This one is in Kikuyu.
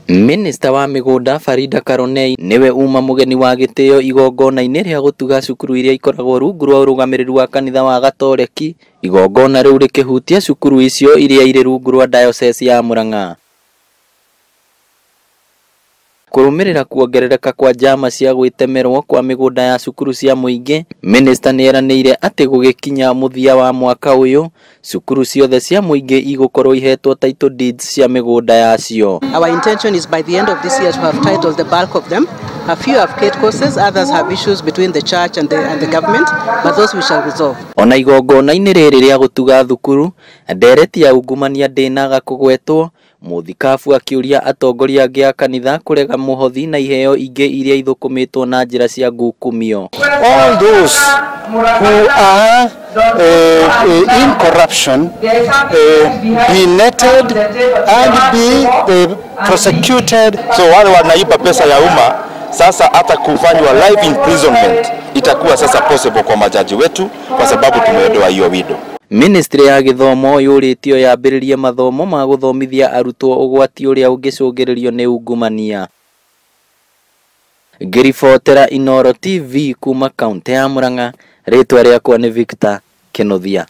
Minista wa mĩgũnda Farida Karonei nĩwe uma mũgeni wa gĩtĩo igongona-inĩ rĩa gũtuga cukuru iria ikoragwo rungu rwa ũrũgamĩrĩri wa kanitha wa Gatoreki. Igongona rĩu rĩkĩhutia cukuru icio iria irĩ rungu rwa diocese ya Murang'a. Kũrũmĩrĩra kuongerereka kwa njama cia gwĩtemerwo kwa mĩgũnda ya cukuru cia mũingĩ, minista nĩeranĩire atĩ gũgĩkinya mũthia wa mwaka ũyũ, cukuru ciothe cia mũingĩ igũkorwo ihetwo title deeds cia mĩgũnda yacio. Our intention is by the end of this year to have titled the bulk of them. A few have gate courses, others have issues between the church and the government, but those we shall resolve. Ona igongona-inĩ rĩrĩ rĩa gũtuga thukuru, ndereti ya ungumania ndĩnaga kũgwetwo, mũthikabu akĩũria atongoria angĩ a kanitha kũrega mũhothi na iheo ingĩ iria ithũkũmĩtwo na njĩra cia ngukumio. All those who are in corruption be netted and be prosecuted. So wale wanaiba pesa ya umma sasa hata kufanywa life imprisonment itakuwa sasa possible kwa majaji wetu, kwa sababu tumeondoa hiyo wido. Ministry ya gĩthomo yũrĩtio yambĩrĩrie mathomo ma gũthomithia arutwo ũgwati ũrĩa ũngĩcũngĩrĩrio nĩ ungumania. Ngĩribotera Inooro TV kuma kaũntĩ ya Murang'a, rĩtwa rĩakwa nĩ Victor Kĩnuthia.